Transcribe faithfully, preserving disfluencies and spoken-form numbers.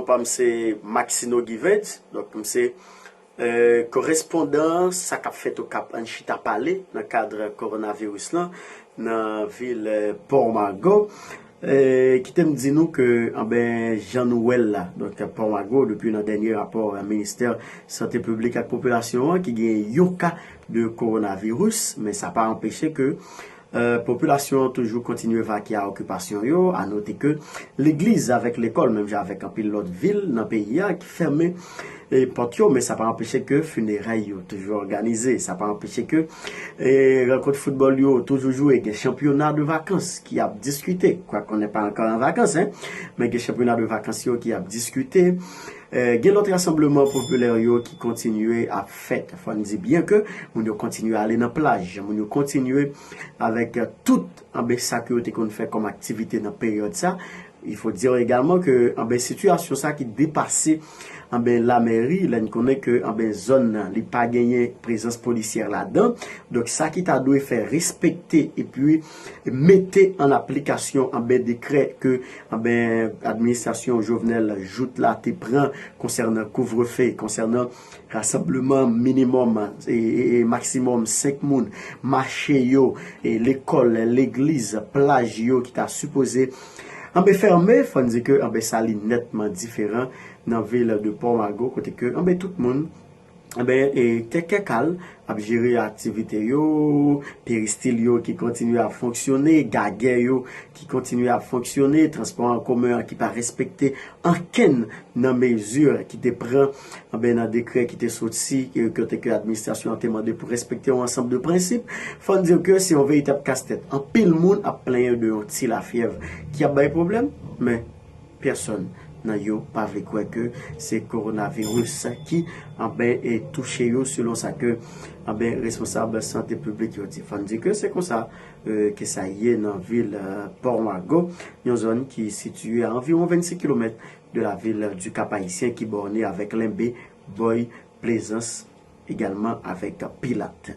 Pa m se Maxino Givens, donk m se, euh, korespondan sa k ap fèt Okap Ann Chita Pale nan kad kowonaviris lan nan vil, euh, Port Margot. Euh, kite m di nou ke, anben, jan nou wè l la, donk Port Margot, depi nan dènye rapò, euh, Ministè Sante Piblik ak Popilasyon an, ki gen yon ka de kowonaviris, men sa pa anpeche ke Euh, popilasyon an toujou kontinye vake a okipasyon yo. A note ke legliz avèk lekòl, menm jan avèk anpil lòt vil nan peyi a, ki fèmen, e, pòt yo, men sa pa anpeche ke fineray yo toujou òganize. Sa pa anpeche ke, e, rankont foutbòl yo toujou jwe. Gen chanpyona de vakans ki ap diskite. Kwak on n'est pas encore en vacances, hein, men gen chanpyona de vakans yo ki ap diskite. E, gen lòt rasanbleman popilè yo ki kontinye ap fèt. Fò n di byen ke moun yo kontinye ale nan plaj, moun yo kontinye avèk tout, anben, sa ke yo te konn fè kòm aktivite nan peryòd sa. Il faut dire également que, anben, sitiyasyon sa ki depase, anben, lamèri, lè n konnen ke, anben, zòn nan, li pa genyen prezans polisyè ladan. Donk, sa ki ta dwe fè respekte epi mete an aplikasyon, anben, dekrè ke, anben, administrasyon Jovenel Jouthe la te pran konsènan kouvrefe, konsènan rasanbleman minimòm e, e, e maksimòm senk moun, mache yo, e lekòl, legliz, plaj yo ki ta sipoze, anben, fèmen, fò n di ke, anben, sa li nètman diferan nan vil de Port Margot, kote ke, anben, tout moun, anben, e, te kè kal ap jere aktivite yo, peristil yo ki kontinye ap fonksyone, gagè yo ki kontinye ap fonksyone, transpò an komen an ki pa respekte ankenn nan mezi ki te pran, anben, nan dekrè ki te soti, ke, kote ke administrasyon an te mande pou respekte yon ansanm de prensip. Fò n di ke se yon veritab kastèt. Anpil moun ap plenyen de yon ti lafyèv ki ap bay pwoblèm, men pèsòn nan yo pa vle kwè ke se kowonaviris ki, anben, e touche yo, selon sa ke, anben, responsab sante piblik yo di. Fò n di ke se konsa, e, ke sa ye nan vil, e, Port Margot, yon zòn ki sitiye a anviwon vennsenk kilomèt de la vil du Cap-Haïtien, ki bòne avèk Lenbe, Bòy, Plezans, egalman avèk Pilat.